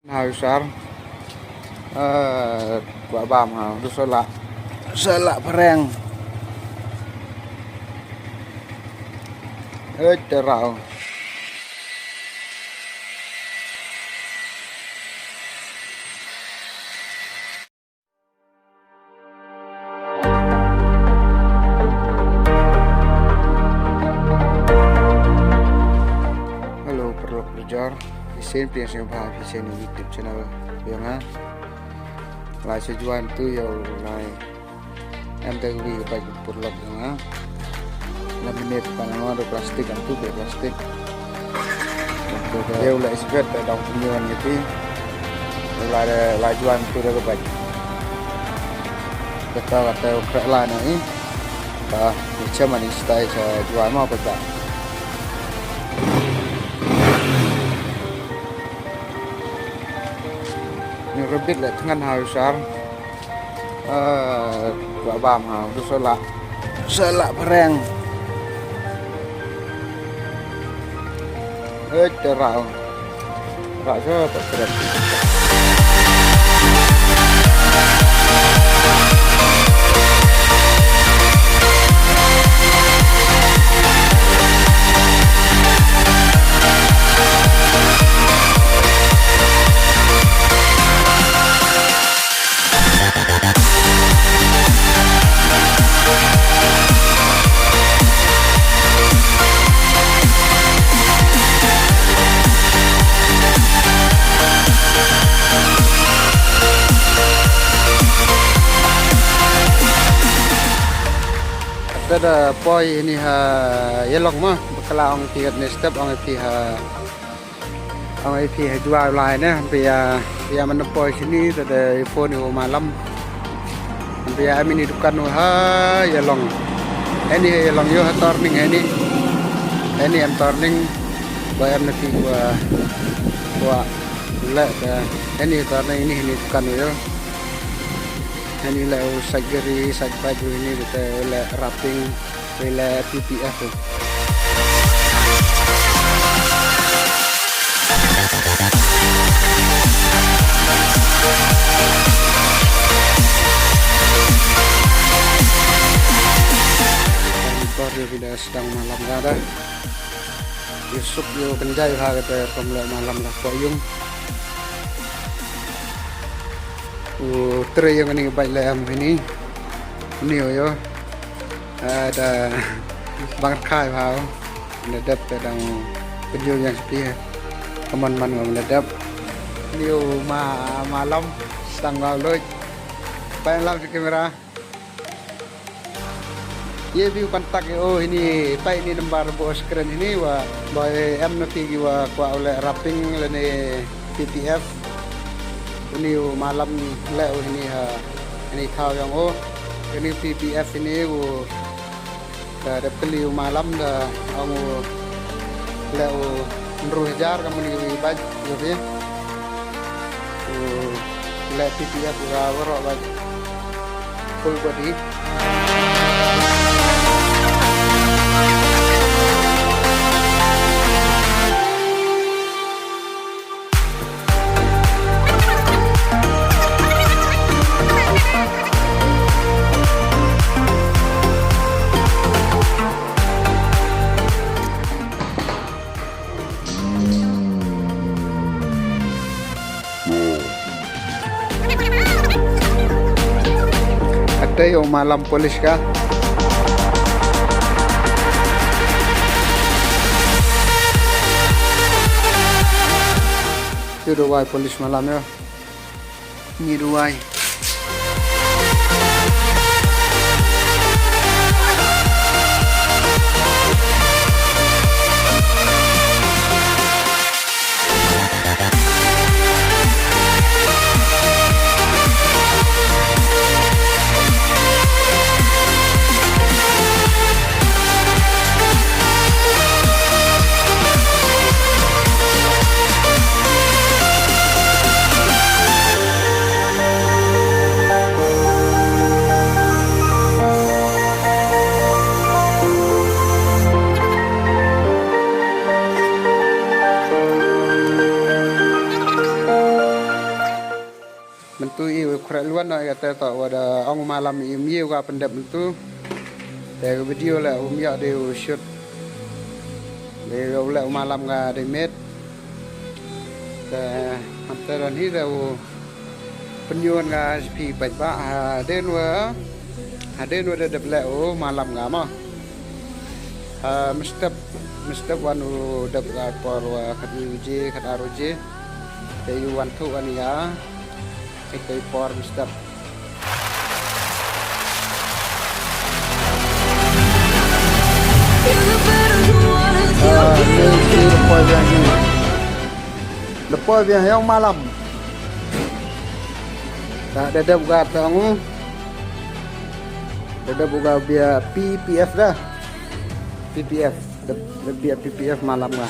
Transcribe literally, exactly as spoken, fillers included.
Hau sar. Eh, kwah bam hau, du sala. Sala phareng. Eh, te rau. Hello, paralok parajor. Phi sien pdiang sñiawbha phi sien YouTube channel yong nga. Lai sa Jowai tu yow lai. Em te wi ka bike paralok yong nga. Laminate pa nga, da plastic, em tu be plastic. Yow lai sbet da dang pynyoh ya phi. Lai da, lai Jowai tu da ka bike. Kata, kata, kata lai na i. Ka, ni chaman i stai sa Jowai ma pa ta. Ni rebit le thngan hau sar. Eh, kwah bam hau, du sala. Sala phareng. Eh, te rau. Rau sa pa kret. Te da poi ini ha Ialong ma, bakla ong phi katni step ong phi ha Ong i phi ha Jowai lai ne, phi ya, phi ya man poi sini, te da i phone u Malam. Phi ya em ini dukan u ha Ialong. Heini ha Ialong yow ha turning heini. Heini em turning. Ba em na phi wa, wa le te. Heini turning ini, heini dukan u yow. Heini le u side gari, side bike u ini, te le wrapping. Pele P P F tu. Kor yow phi da sdang malam ka da. Yow suk yow kynjai bha kata kam le malam la ko yung. U tre yong ini bike le em ini. Ini yow. Ah, da bang khai bha u. Manda dep te dang pynjur yang spi. Kaman man nga manda dep. Niu ma, Malam, sdang bha u loi. Pai lam sa kamera. Ye view contact yow, ini, pai ini number bo screen ini wa, boi em na phi ki wa kwah u le wrapping lane P P F. Uni u Malam le u ini ha, ini thaw yong u. Ini P P F ini u, da dep kylli u Malam da ong u le u ynru hajar ka muni u i bike yow phi. U le P P F u ra waroh bike. Full body. Ate yow Malam police ka. Yow da wai police Malam yow. Ni da wai. Myntu i u khreh luan no ya te to wa da ong u malam i um ye u ka pyndep myntu. Te ka video le um ya de u shoot. De u le u malam ka de met. Te hamte don hi de u pynyun ka phi pait ba ha den wa. Ha den wa de dep le u malam ka mo. Ha, mestep, mestep wan u dep ka por wa khat ni baje, khat ar baje. Te u wan thu wan ya. Te por mestep. Ah, ni si lepas yang ni. Lepas yang, yang malam. Ta da dep ka tang. Da dep ka bia P P F da. P P F. Da, da bia P P F malam ka.